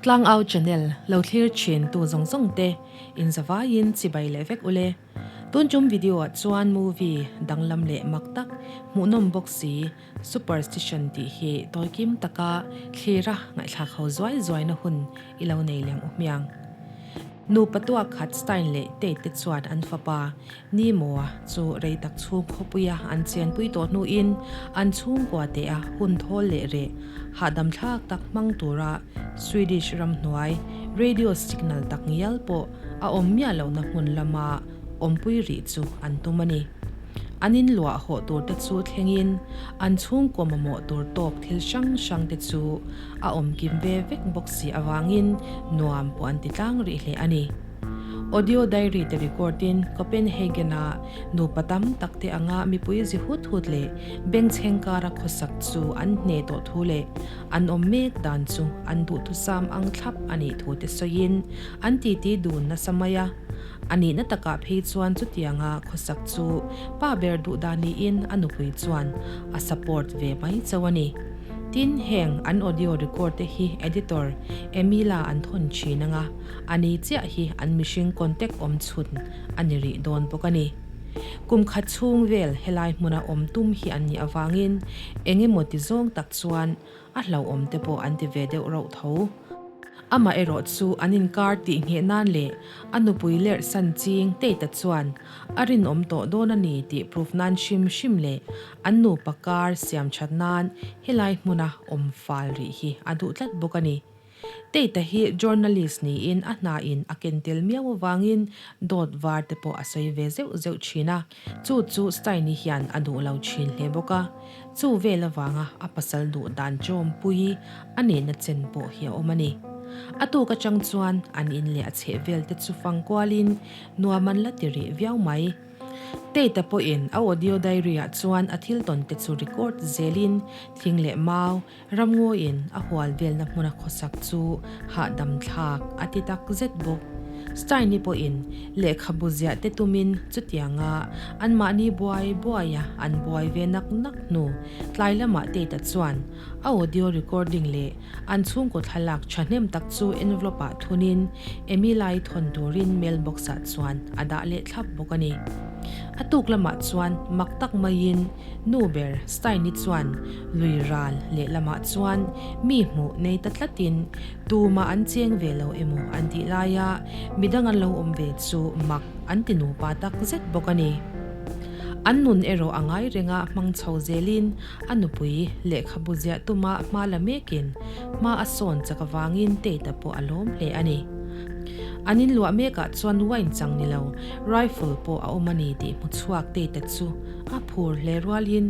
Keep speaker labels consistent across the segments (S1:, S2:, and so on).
S1: Tlangau channel lo thlir thin tu zawng zawng te in zavaiin chibai leh vek ule. Tun tum video ah chuan movie danglam leh mak tak hmuhnawm bawk si Superstition tih hi tawikim taka thlira ngaihthlak ho zuai zuaina hun i lo nei leng u hmiang. Nupa tuak khat Stein leh Tate te chuan an fapa Nemo-a chu rei tak chhung khawpuia an chenpui tawh hnuin an chhungkua tea hun thawl leh reh hahdam thlak tak hmang tura Swedish ramhnuai radio signal tak ngial pawh a awm miah lohna hmun lama awmpui rih chu an tum a ni. An inluah hawh tur te chu thlengin an chhungkaw mamawh tur tawk thil hrang hrang te chu a awm kim ve vek bawk si avangin nuam pawh an ti tlang rih hle a ni. Audio diary te record in Copenhagen-a nupa tam tak te anga mipui zi hut hut leh bengchheng kara khawsak chu an hne tawh thu leh an awm mek dan chu an duhthusam ang thlap a nih thu te sawiin an titi dun nasa mai a. A nihna takah phei chuan chutianga khawsak chu pa ber duh dan niin a nupui chuan a support ve mai chauh a ni. Tin, heng an audio record te hi editor Emila an thawn thin anga a ni chiah hi an mihring contact awm chhun a ni rih dawn bawk a ni. Kum khat chhung vel helai hmuna awm tum hi an nih avangin eng emaw ti zawng tak chuan a hlauhawm te pawh an ti ve deuh rauh tho. Amaherawh chu an inkar tih ngheh nan leh a nupui lerh san ching Tate-a chuan a rinawm tawh dawn a ni tih proof nan hrim hrim leh an nupa kar siam that nan helai hmuna awm fal rih hi a duh tlat bawk a ni. Tate-a hi journalist niin a hna in a ken tel miau avangin dawt var te pawh a sawi ve zeuh zeuh thin a, chu chu Stein-i hian a duh lo thin hle bawk a. Chu vel avanga a pasal duh dan chawmpui a nihna chen pawh hi a awm a ni. A tuk atang chuan an in leh a chheh vel te chu fang kualin nuam an la ti rih viau mai. Tate-a pawhin a audio diary-ah chuan a thil tawn te chu record zelin thing leh mau, Ramngawiin a hual velna hmuna khawsak chu hahdam thlak a ti tak zet bawk. Stein-i pawhin lehkhabu ziah te tumin chutianga anmahni buai buaia an buai ve nak nak hnu tlai lamah Tate-a chuan a audio recording leh an chhungkaw thlalak thahnem tak chu envelope-ah thunin Emila-i thawn turin mailbox-ah chuan a dah leh thlap bawk a ni. A tuk lamah chuan mak tak maiin Nu ber Stein-i chuan lui ral lehlamah chuan mi hmuh nei ta tlatin tumah an cheng ve lo emaw an tih laia midang an lo awm ve chu mak an ti nupa tak zet bawk a ni. An nun erawh a ngai renga hmang chho zelin a nupui lehkhabu ziah tuma hma la mekin hma a sawn chak avangin Tate-a pawh a lawm hle a ni. An inluah mekah chuan wine chang ni lo rifle pawh a awm a ni tih hmu chhuak Tate-a chu A phur hle rualin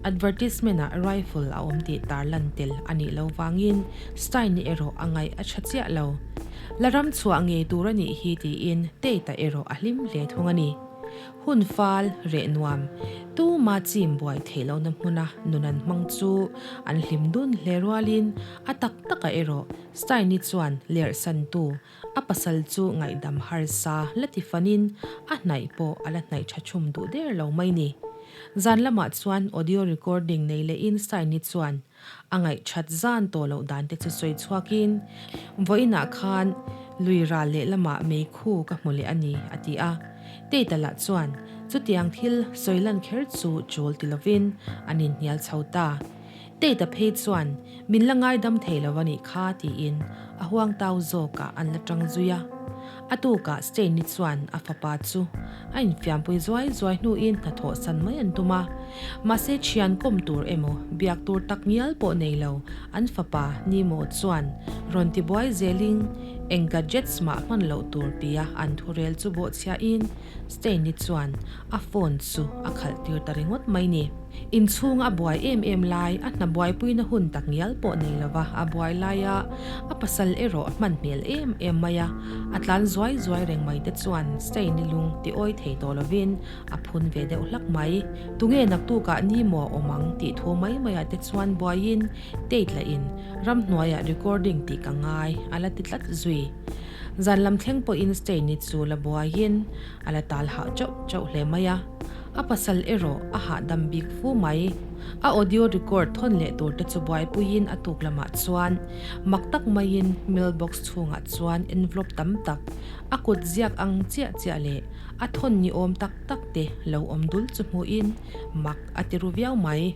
S1: advertisement ah rifle a awm tih tarlan tel a nih lo vangin Stein-i erawh a ngaih a tha chiah lo. La ram chhuah ngei tur a nih hi tiin Tate-a erawh a hlim hle thung a ni. Hun fal, reh nuam, tuma chim buai theih lohna hmuna nun an hmang chu an hlim dun hle rualin a tak takah erawh Stein-i chuan lerhsantu A pasal chu ngaihdam harsa la ti fanin a hnaih pawh a la hnaih tha chhum duh der lo mai ni. Zan lamah chuan audio recording nei lehin Saini chuan a ngaih that zan tawh loh dan te chu sawi chhuakin, Vawiinah khan lui ral lehlamah meikhu ka hmu leh a ni, a ti a. Tate-a lah chuan chutiang thil sawi lan kher chu chul ti lovin an inhnial chho ta. Tate-a phei chuan min la ngaidam thei lo a nih kha tiin a huang tau zawkah an la tang zui a. A tukah Stein-i chuan a fapa chu a infiampui zuai zuai hnuin hnathawh san mai an tum a. Mahse thian kawm tur emaw biak tur tak ngial pawh nei lo an fapa Nemo chuan rawn tibuai zeling eng gadgets mah hman loh tur tia an thurel chu bawhchhiahin Stein-i chuan a phone chu a khalh tir ta ringawt mai ni. Inchhung a buai em em lai, a hna buaipuina hun tak ngial pawh nei lova a buai laia a pasal erawh hman hmel em em mai a, a tlan zuai zuai reng mai te chuan Stein-i lung ti awi thei tawh lovin a phun ve deuh hlak mai. Tunge naktukah ni maw a awm ang tih thu mai maiah te chuan buaiin Tate lahin ramhnuaiah recording tih ka ngai a la ti tlat zui. Zan lam thleng pawhin Stein-i chu la buaiin a la tal hah chauh chauh hle mai a. A pasal erawh a hahdam bik fu mai. A audio record thawn leh tur te chu buaipuiin a tuk lamah chuan mak tak maiin mailbox chhungah chuan envelope tam tak, a kut ziak ang chiah chiah leh a thawn ni awm tak tak te lo awm dul chu hmuhin mak a ti ru viau mai.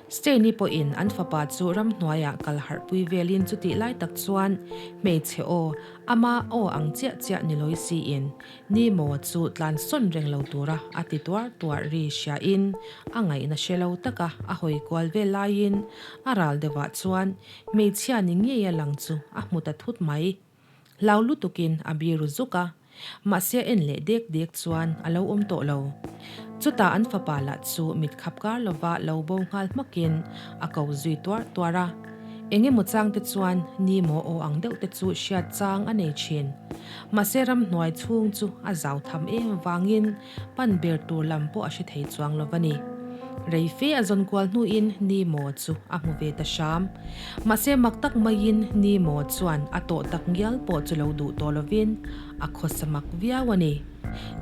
S1: Steini pawhin an fapa chu ramhnuaiah kal harhpui velin chutih lai tak chuan hmeichhe aw, ama aw ang chiah chiah ni lawi siin Nemo chu tlan sawn reng lo tura a ti tuar tuar ri hriain a ngaihna hre lo taka a hawi kual vel laiin a ral deuhah chuan hmeichhia ni ngeia lang chu a hmu ta thut mai. Hlau lutukin a biru zuk a, mahse a en leh dek dek chuan a lo awm tawh lo. Chutah an fapa lah chu mit khap kar lova lo bo nghal hmakin a ko zui tuar tuar a. Eng emaw chang te chuan ni maw aw ang deuh te chu hriat chang a nei thin. Mahse ramhnuai chhung chu a zau tham em vangin pan ber tur lam pawh a hre thei chuang lo va ni. Rei fe a zawn kual hnuin ni maw chu a hmu ve ta hram. Mahse mak tak maiin ni maw chuan a tawh tak ngial pawh chu lo duh tawh lovin a khawsa mak viau a ni.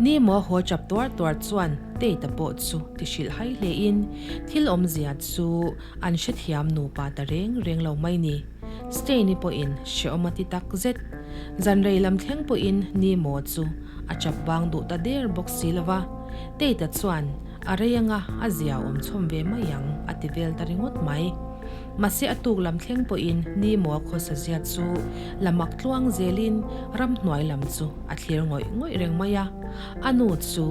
S1: Ni maw haw chap tuar tuar chuan Tate-a pawh chu ti hrilh hai hlein thil awmzia chu an hrethiam nupa ta reng reng lo mai ni. Stein-i pawhin hrehawm a ti tak zet. Zan rei lam thleng pawhin ni maw chu a chap bang duh ta der bawk si lo va. Tate-a chuan a rei anga a zia awm chhawm ve mai ang a ti vel ta ringawt mai. Mahse a tuk lam thleng pawhin ni maw khawsa zia chu la mak tluang zelin ramhnuai lam chu a thlir ngawih ngawih reng mai a. A nu chu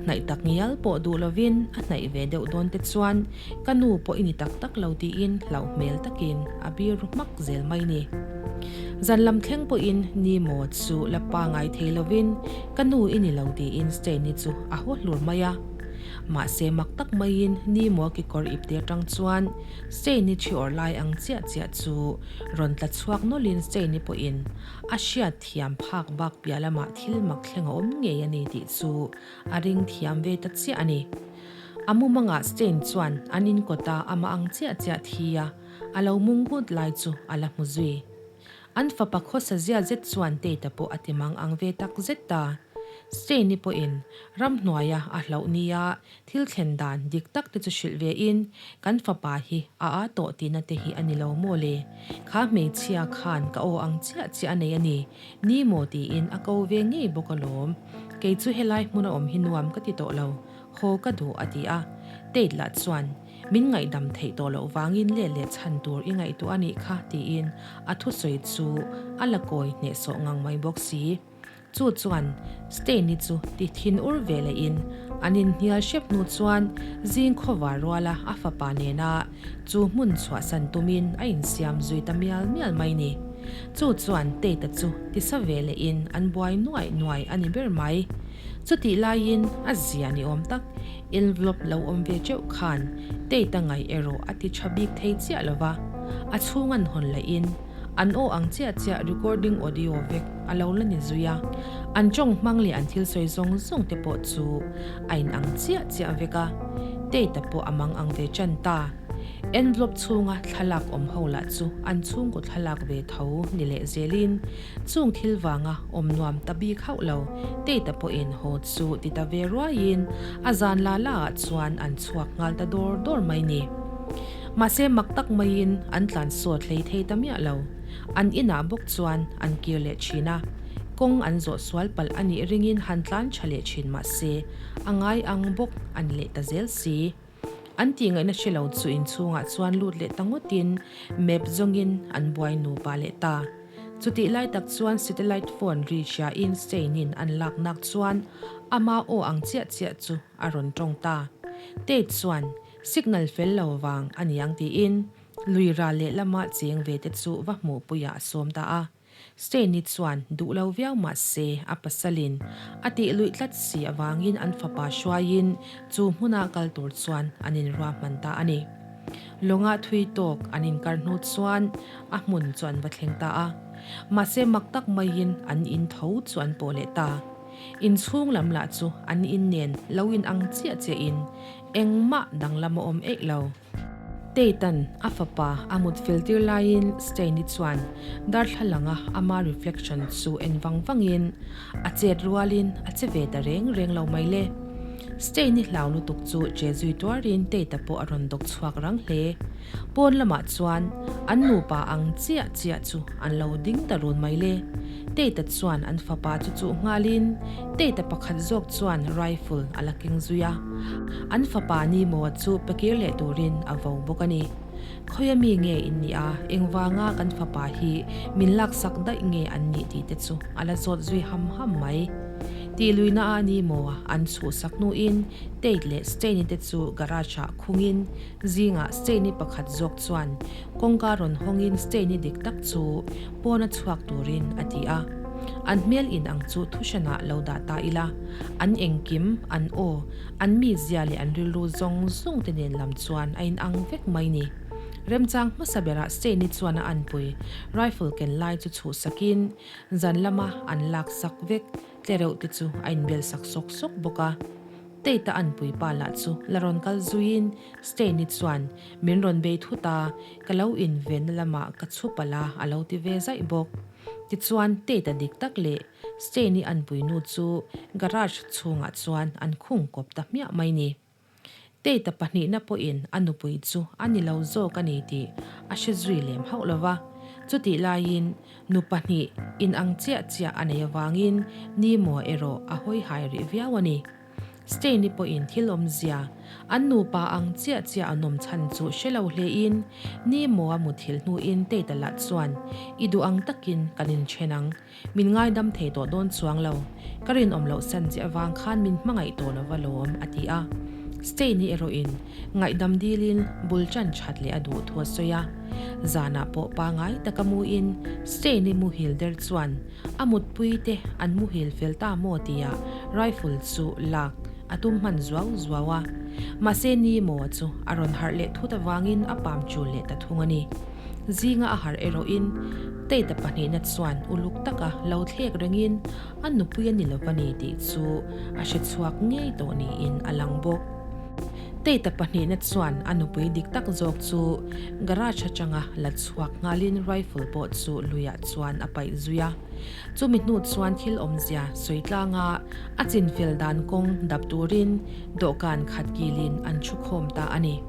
S1: hnaih tak ngial pawh duh lovin a hnaih ve deuh dawn te chuan Ka nu pawh i ni tak tak lo tiin hlauh hmel takin a bir ru hmak zel mai ni. Zan lam thleng pawhin ni maw chu la pangai thei lovin ka nu i ni lo tiin Steini chu a haw hlur mai a. Mahse mak tak maiin ni maw kekawr ipte atang chuan Steini thi awrh lai ang chiah chiah chu rawn tla chhuak nawlhin Steini pawhin a hriat thiam phak bak piah lamah thil mak thleng a awm ngei a ni tih chu a ring thiam ve ta chiah a ni. A mumangah Stein chuan an in kawta amah ang chiah chiah thi a, a lo mung ngut lai chu a la hmu zui. An fapa khawsa zia zet chuan Tate-a pawh a ti mang ang ve tak zet ta. Stein-i pawhin ramhnuaia a hlauh nia thil thlen dan dik tak te chu hrilh ve in, Kan fapa hi a â tawh tihna te hi a ni lo maw le? Kha hmeichhia khan ka aw ang chiah chiah a nei a ni. Ni maw tiin a ko ve ngei bawk alawm. Kei chu helai hmuna awm hi nuam ka ti tawh lo. Haw ka duh a ti a. Tate lah chuan, Min ngaihdam theih tawh loh vangin let leh chhan tur i ngaihtuah a nih kha tiin a thusawi chu a la kawi hnehsawh ngang mai bawk si. Chu chuan Stein-i chu ti thin ur ve lehin an inhnial hrep hnu chuan zing khawvar ruala a fapa nena chu hmun chhuahsan tumin a insiam zui ta mial mial mai ni. Chu chuan Tate-a chu tisa ve lehin an buai nuaih nuaih a ni ber mai. Chutih laiin a zia ni awm tak envelope lo awm ve teuh khan Tate-a ngaih erawh a ti tha bik thei chiah lo va, a chhung an hawn lahin an aw ang chiah chiah recording audio vek a lo la ni zui a, an tawng hmang leh an thil sawi zawng zawng te pawh chu a inang chiah chiah vek a, Tate-a pawh a mang ang ve tan ta. Envelope chhunga thlalak awm ho lah chu an chhungkaw thlalak ve tho ni leh zelin Chung thil vanga awm nuam ta bik hauh lo, Tate-a pawhin haw chu ti ta ve ruaiin a zan la la ah chuan an chhuak nghal ta dawr dawr mai ni. Mahse mak tak maiin an tlan sawt hlei thei ta miah lo. An inah bawk chuan an kir leh thin a, kawng an zawh sual palh a nih ringin han tlan tha leh thin mahse a ngai ang bawk a ni leh ta zel si. An tih ngaihna hre lo chu inchhungah chuan lut leh ta ngawtin map zawngin an buai nupa leh ta. Chutih lai tak chuan satellite phone ri hriain Stein-in an lak nak chuan ama aw ang chiah chiah chu a rawn tawng ta. Tate chuan signal fel lo vang a niang tiin lui ral lehlama cheng ve te chu va hmuhpuiah a sawm ta a. Steini chuan duh lo viau mah se a pasalin a tih luih tlat si avangin an fapa hruaiin chu hmuna kal tur chuan an inruahman ta a ni. Lawngah thui tawk an inkar hnu chuan a hmun chu an va thleng ta a. Mahse mak tak maiin an in tho chu an pawh leh ta. Inchhung lam lah chu an in nen lo inang chiah chiahin engmah danglam a awm eih lo. Tate-a'n a fapa a mut fel tir laiin Stein-i chuan darthlalanga ama reflection chu en vang vangin a chet rualin a che ve ta reng reng lo mai le. Stein-i hlau lutuk chu che zui tuarin Tate-a pawh a rawn dawk chhuak rang hle. Pawn lamah chuan an nupa ang chiah chiah chu an lo ding ta run mai le. Tate-a chuan an fapa chu chuh nghalin Tate-a pakhat zawk chuan rifle a la keng zui a. An fapa Nemo-a chu pe kir leh turin a vo bawk a ni. Khawia mi nge in nih a, engvanga kan fapa hi min laksak daih nge an nih tih te chu a la zawt zui ham ham mai. Tih luihna a ni maw an chhuhsak hnuin Tate leh Stein-i te chu garage-ah khungin zingah Stein-i pakhat zawk chuan kawngka rawn hawngin Stein-i dik tak chu pawna chhuak turin a ti a. An hmel in ang chu thuhranah lo dah ta ila, an engkim, an aw, An mizia leh an rilru zawng zawng te nen lam chuan a inang vek mai ni. Remchang hmasa berah Stein-i chuan a anpui rifle ken lai chu chhuhsakin zan lama an laksak vek tlereuh te chu a inbelsak sawk sawk bawk a. Tate-a anpui pa lah chu la rawn kal zuiin Stein-i chuan min rawn bei thut a, ka lo invenna lamah ka chhu palh a a lo ti ve zaih bawk. Tichuan Tate-a dik tak leh Stein-i anpuinu chu garage chhungah chuan an khung kawp ta hmiah mai ni. Tate-a pahnihna pawhin a nupui chu a ni lo zawk a ni tih a hre zui lem hauh lo va. Chutih laiin nu pahnih inang chiah chiah a nei avangin Nemo erawh a hawi hai rih viau a ni. Stein-i pawhin thil awmzia, an nupa ang chiah chiah an awm chhan chu hre lo hlein, Nemo a muthilh hnuin Tate-a lah chuan, I duh ang takin kan inthen ang. Min ngaidam thei tawh dawn chuang lo. Ka rinawm loh san che avang khan min hmangaih tawh lo va lawm, a ti a. Stein-i erawhin ngaihdam dilin bul ṭan ṭhat leh a duh thu a sawi a. Zanah pawh pangai taka muin Stein-i muhil der chuan a mutpui te an muhil fel ta maw tia rifle chu lak a tum hman zuau zuau a. Mahse Nemo chu a rawn harh leh thut avangin a pam chul leh ta thung a ni. Zinga a harh erawhin Tate-a pahnihna chuan uluk taka lo thlek rengin a nupui a ni lo va ni tih chu a hre chhuak ngei tawh niin a lang bawk. Tate-a pahnihna chuan a nupui dik tak zawk chu garage atanga la chhuak nghalin rifle pawh chu luiah chuan a paih zui a. Chumi hnu chuan thil awmzia sawi tlanga a chinfel dan kawng dap turin dawhkan khat kilin an thu khawm ta a ni.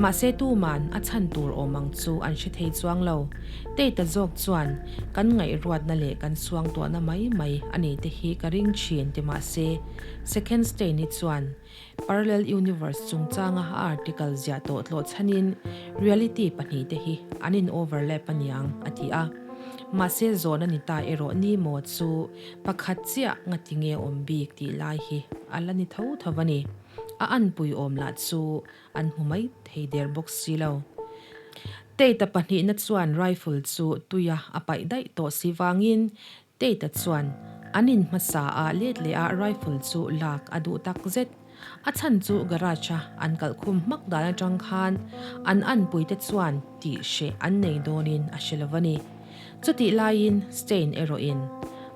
S1: Mahse tuman a chhan tur awm ang chu an hre thei chuang lo. Tate-a zawk chuan kan ngaihruatna leh kan suangtuahna mai mai a ni te hi ka ring thin ti mahse Second Stein-i chuan Parallel Universe chungchanga a article ziah tawh tlawh chhanin reality pahnihte hi an in overlap aniang a ti a. Mahse zawhna ni ta erawh ni maw chu pakhat chiah ngati nge awm bik tih lai hi a la ni tho tho a ni. A anpui awm lah chu an hmu mai thei der bawk si lo. Tate-a pahnihna chuan rifle chu tuia a paih daih tawh si vangin Tate-a chuan an in hmasa ah let leh ah rifle chu lak a duh tak zet. A chhan chu garage-a an kalh khum hmak dan atang khan an anpuite chuan tih hreh an nei dawnin a hre lo a ni. Chutih laiin Stein erawhin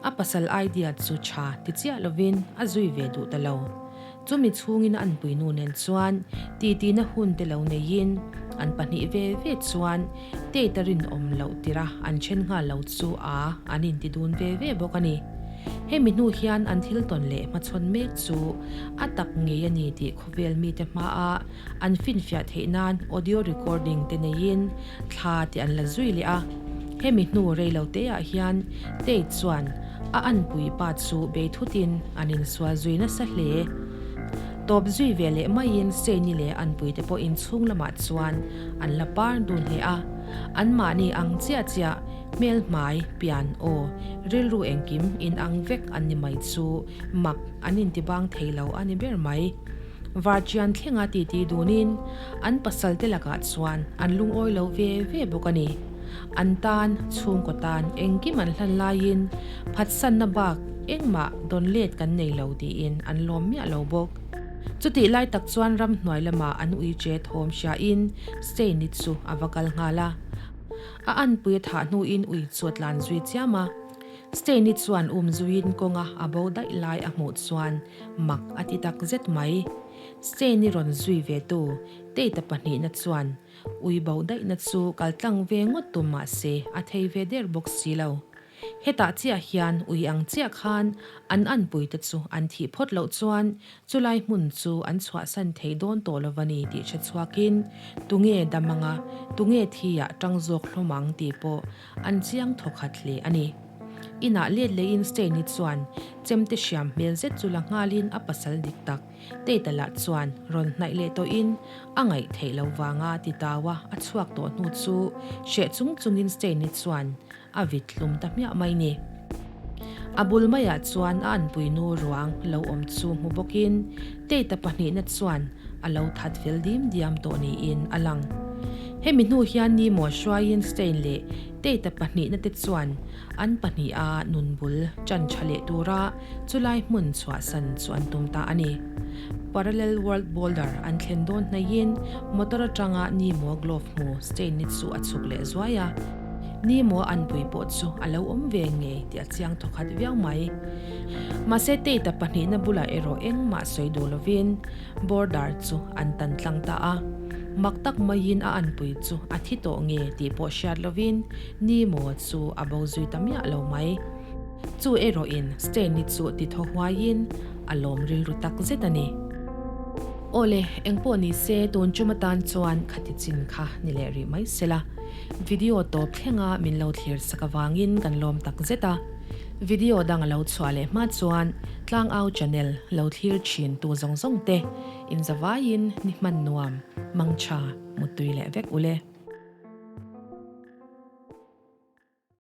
S1: a pasal idea chu tha ti chiah lovin a zui ve duh ta lo. Chumi chhungin a anpuinu nen chuan titi-na hun te lo neiin an pahnih ve ve chuan Tate-a rinawm loh tira an then nghal lo chu a an inti dun ve ve bawk a ni. Hemi hnu hian an thil tawn leh hmachhawn mek chu a tak ngei a ni tih khawvel mite hmaa An finfiah theih nan audio recording te neiin thla te an la zui leh a. Hemi hnu rei lo te ah hian Tate chuan a anpui pa chu bei thutin an insual zui nasa hle. Tawp zui ve leh maiin Seini leh anpui te pawh inchhung lamah chuan an la par dun hle a. Anmahni ang chiah chiah hmel hmai, pian, aw, rilru engkim inang vek an ni mai chu mak an intibang thei lo a ni ber mai. Varchian thlenga titi dunin an pasalte lakah chuan an lungawi lo ve ve bawk a ni. An tan, chhungkaw tan engkim an hlan laiin phatsanna bak engmah dawn let kan nei lo tiin an lawm miah lo bawk. Chutih lai tak chuan ramhnuai lamah an ui che thawm hriain Steini chu a va kal nghal a. A anpui a thah hnuin ui chu a tlan zui chiam a. Steini chuan um zuiin kawnga a bo daih lai a hmuh chuan Mak a ti tak zet mai. Stein-i rawn zui ve tu Tate-a pahnihna chuan ui bo daihna chu kal tlang ve ngawt tum mah se a thei ve der bawk si lo. Hetah chiah hian ui ang chiah khan an anpuite chu an thih phawt loh chuan chulai hmun chu an chhuahsan thei dawn tawh lo va ni tih hre chhuakin tunge dam anga tunge thiah tang zawk hlawm ang tih pawh an chiang thawkhat hle a ni. Inah let lehin Stein-i chuan chemte hriam hmel zet chu la nghalin a pasal dik tak Tate-a lah chuan rawn hnaih leh tawhin a ngaih theih lo vanga ti tau a, a chhuak tawh hnu chu hreh chung chungin Stein-i chuan a vit hlum ta hmiah mai ni. A bul maiah chuan a anpuinu ruang lo awm chu hmu bawkin Tate-a pahnihna chuan a lo that fel dim diam tawh niin a lang. Hemi hnu hian Nemo hruaiin Stein leh Tate-a pahnihna te chuan an pahniha nun bul chan tha leh tura chulai hmun chhuahsan chu an tum ta a ni. Parallel World Boulder an thlen dawn hnaihin motor atanga Nemo glove hmu Stein-i chu a chhuk leh zuai a. Nemo anpui pawh chu a lo awm ve ngei tih a chiang thawkhat viau mai. Mahse Tate-a pahnihna bulah erawh engmah sawi duh lovin Border chu an tan tlang ta a. Mak tak maiin a anpui chu a thi tawh nge tih pawh hriat lovin Nemo chu a bo zui ta miah lo mai. Chu erawhin Stanley chu ti thaw huaiin a lawm rilru tak zet a ni. Awle, engpawh ni se tun tum atan chuan khati chin kha ni leh rih mai sela. Video tawp thlenga min lo thlir sak avangin kan lawm tak zet a. Video dang a lo chhuah leh hma chuan Tlangau channel lo thlir thin tu zawng zawng te inzavaiin ni hman nuam, mangtha, muttui leh vek ule.